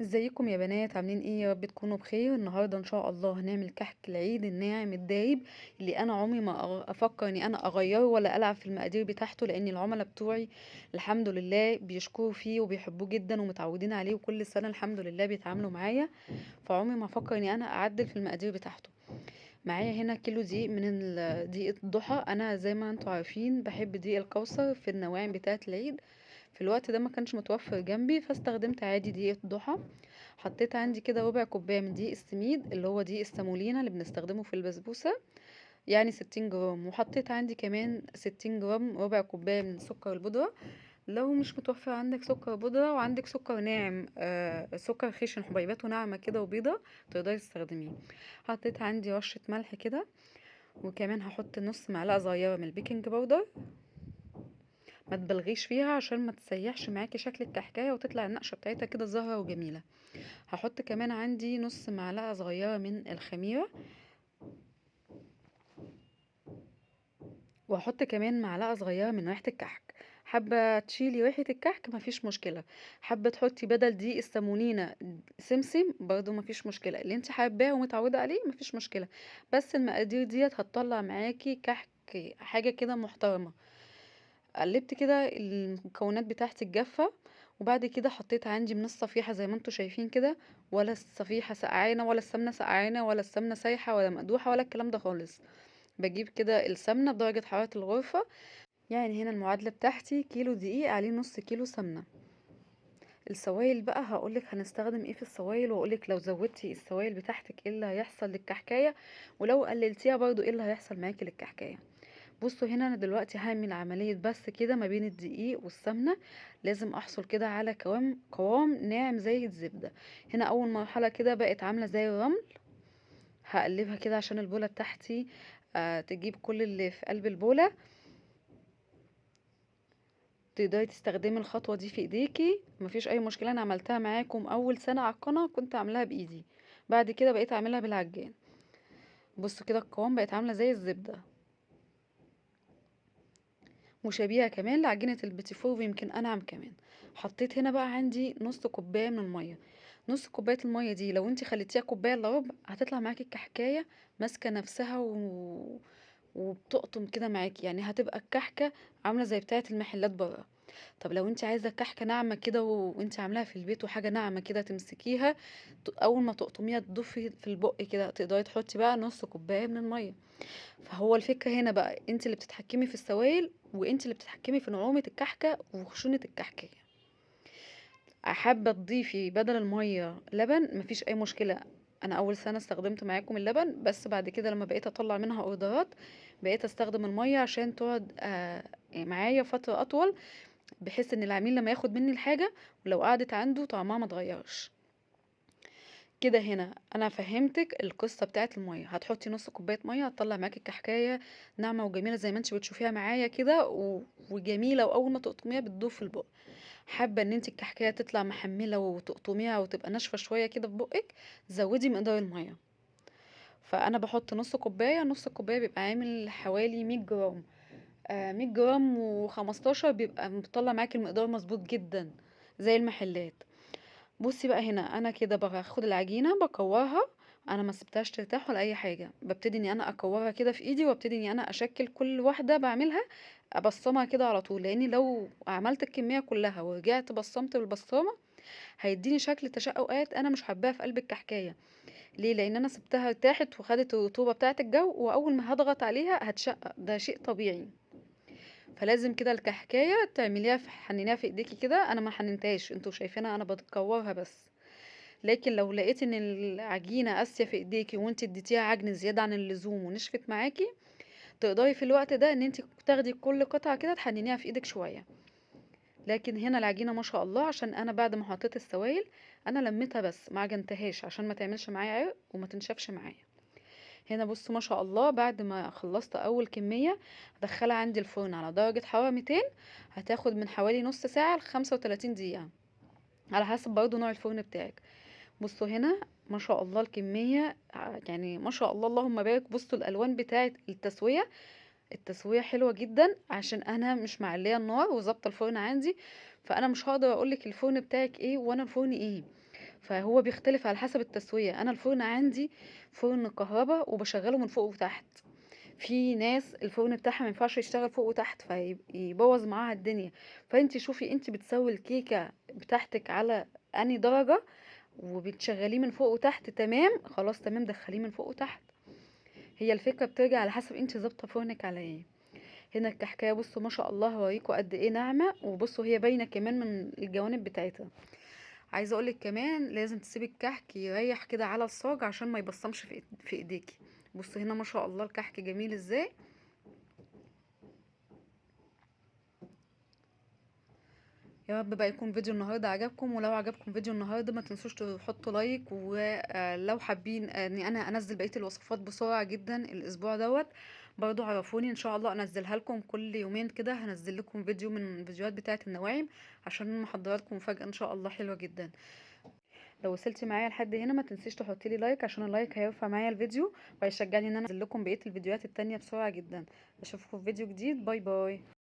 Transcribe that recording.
ازيكم يا بنات؟ عاملين ايه؟ يا رب تكونوا بخير. النهارده ان شاء الله هنعمل كحك العيد الناعم الدايب اللي انا عمري ما افكر اني انا اغيره ولا العب في المقادير بتاعته، لان العملاء بتوعي الحمد لله بيشكروا فيه وبيحبوه جدا ومتعودين عليه، وكل سنة الحمد لله بيتعاملوا معايا، فعمري ما افكر اني انا اعدل في المقادير بتاعته. معايا هنا كيلو دقيق من دقيق الضحى. انا زي ما انتم عارفين بحب دقيق الكوثر في النواعم بتاعه العيد، في الوقت ده ما كانش متوفر جنبي فاستخدمت عادي دقيق الضحى. حطيت عندي كده ربع كوباية من دقيق السميد اللي هو دقيق السامولينا اللي بنستخدمه في البسبوسه، يعني 60 جرام، وحطيت عندي كمان 60 جرام ربع كوباية من سكر البودره. لو مش متوفر عندك سكر بودره وعندك سكر ناعم، سكر خشن حبيباته ناعمة كده وبيضه، تقدري تستخدميه. حطيت عندي رشه ملح كده، وكمان هحط نص معلقه صغيرة من ال baking powder، ما تبلغيش فيها عشان ما تسيحش معاكي شكل الكحكايه وتطلع النقشه بتاعتها كده زهره وجميلة. هحط كمان عندي نص معلقه صغيرة من الخميره، وهحط كمان معلقه صغيرة من ريحه الكحك. حابة تشيلي ريحه الكحك مفيش مشكلة، حابة تحطي بدل دقيق السامونينا سمسم برضو مفيش مشكلة، اللي انت حباه ومتعوده عليه مفيش مشكلة، بس المقادير ديت هتطلع معاكي كحك حاجة كده محترمه. قلبت كده المكونات بتاعتي الجافه، وبعد كده حطيت عندي من الصفيحه زي ما انتم شايفين كده، ولا الصفيحه سقعانه ولا السمنة سقعانه ولا السمنة سايحه ولا مقدوحه ولا الكلام ده خالص. بجيب كده السمنة بدرجة حرارة الغرفة، يعني هنا المعادلة بتاعتي كيلو دقيق عليه نص كيلو سمنه. السوائل بقى هقولك هنستخدم ايه في السوائل، واقولك لو زودتي السوائل بتاعتك ايه اللي هيحصل للكحكايه، ولو قللتيها برضو ايه اللي هيحصل معاكي للكحكايه. بصوا هنا انا دلوقتي هعمل عملية بس كده ما بين الدقيق والسمنه، لازم احصل كده على قوام ناعم زي الزبدة. هنا اول مرحلة كده بقت عامله زي الرمل، هقلبها كده عشان البوله بتاعتي تجيب كل اللي في قلب البوله. تقدري تستخدمي الخطوة دي في ايديكي مفيش اي مشكلة، انا عملتها معاكم اول سنة على القناة كنت عاملاها بايدي، بعد كده بقيت اعملها بالعجان. بصوا كده القوام بقت عامله زي الزبدة، مشابهة كمان لعجينه البيتيفور ويمكن انعم كمان. حطيت هنا بقى عندي نص كوباية من المية. نص كوباية المية دي لو انت خليتيها كوباية الا ربع هتطلع معاكي الكحكايه ماسكه نفسها وبتقطم كده معاكي، يعني هتبقى الكحكه عامله زي بتاعه المحلات بره. طب لو انت عايزه كحكه ناعمة كده وانت عاملاها في البيت وحاجه ناعمة كده تمسكيها اول ما تقطميها تضفي في البق كده، تقدري تحطي بقى نص كوباية من المية. فهو الفكرة هنا بقى انت اللي بتتحكمي في السوائل، وانت اللي بتتحكمي في نعومة الكحكه وخشونه الكحكه. حابة تضيفي بدل المية لبن مفيش اي مشكلة، انا اول سنة استخدمت معاكم اللبن، بس بعد كده لما بقيت اطلع منها اوردرات بقيت استخدم المية عشان تقعد معايا فترة اطول، بحيث ان العميل لما ياخد مني الحاجة ولو قعدت عنده طعمها ما اتغيرش. كده هنا انا فهمتك القصة بتاعت المية، هتحطي نص كوباية مية هتطلع معاكي الكحكايه ناعمة وجميلة زي ما انت بتشوفيها معايا كده وجميلة، واول ما تقطميها بتدوب في البق. حابة ان انت الكحكايه تطلع محمله وتقطميها وتبقى ناشفة شوية كده في بقك، زودي مقدار المية. فانا بحط نص كوباية، نص كوباية بيبقى عامل حوالي 100 جرام، 100 جرام و15 بيبقى مطلع معاكي المقدار مظبوط جدا زي المحلات. بصي بقى هنا انا كده باخد العجينة بكورها، انا ما سبتهاش ترتاح ولا اي حاجة، ببتدي اني انا اكورها كده في ايدي، وابتدي اني انا اشكل كل واحدة بعملها ابصمها كده على طول، لاني لو عملت الكمية كلها ورجعت بصمت بالبصامه هيديني شكل تشققات انا مش حباها في قلب الكحكايه. ليه؟ لان انا سبتها ارتاحت وخدت الرطوبة بتاعه الجو، واول ما هضغط عليها هتشقق، ده شيء طبيعي. فلازم كده الكحكايه تعمليها في حنينيها في ايديكي كده. انا ما حننتهاش، انتوا شايفينها انا بكورها بس، لكن لو لقيتي ان العجينة قاسية في ايديكي وانت اديتيها عجن زيادة عن اللزوم ونشفت معاكي، تقدري في الوقت ده ان انت تاخدي كل قطعه كده تحنينيها في ايدك شوية. لكن هنا العجينة ما شاء الله، عشان انا بعد ما حطيت السوائل انا لميتها بس ما عجنتهاش عشان ما تعملش معايا عرق وما تنشفش معايا. هنا بصوا ما شاء الله بعد ما خلصت اول كمية هدخلها عندي الفرن على درجه حرارة 200، هتاخد من حوالي نص ساعة ل 35 دقيقة على حسب برضو نوع الفرن بتاعك. بصوا هنا ما شاء الله الكمية، يعني ما شاء الله اللهم بارك. بصوا الالوان بتاعه التسوية، التسوية حلوة جدا عشان انا مش معليه النار وظابطه الفرن عندي، فانا مش هقدر اقولك الفرن بتاعك ايه وانا الفرن ايه. فهو بيختلف على حسب التسوية. انا الفرن عندي فرن كهرباء وبشغله من فوق وتحت. في ناس الفرن بتاعها ما ينفعش يشتغل فوق وتحت فيبوظ معاها الدنيا. فانت شوفي انت بتسوي الكيكة بتاعتك على اني درجة وبتشغليه من فوق وتحت، تمام خلاص تمام، دخليه من فوق وتحت. هي الفكرة بترجع على حسب انت ظابطة فرنك على ايه. هنا الكحكايه بصوا ما شاء الله هوريكم قد ايه ناعمة، وبصوا هي باينة كمان من الجوانب بتاعتها. عايزه اقولك كمان لازم تسيبي الكحك يريح كده على الصاج عشان ما يبصمش في ايديكي. بصوا هنا ما شاء الله الكحك جميل ازاي. يا رب بقى يكون فيديو النهارده عجبكم، ولو عجبكم فيديو النهارده ما تنسوش تحطوا like، ولو حابين اني انا انزل بقية الوصفات بسرعة جدا الاسبوع دوت برضو عرفوني ان شاء الله انزلها لكم كل يومين كده. هنزل لكم فيديو من الفيديوهات بتاعه النواعم عشان محضرة لكم مفاجاة ان شاء الله حلوة جدا. لو وصلتي معايا لحد هنا ما تنسيش تحطي لي like عشان ال like هيرفع معايا الفيديو وهيشجعني ان انا انزل لكم بقية الفيديوهات التانية بسرعة جدا. اشوفكم في فيديو جديد، bye bye.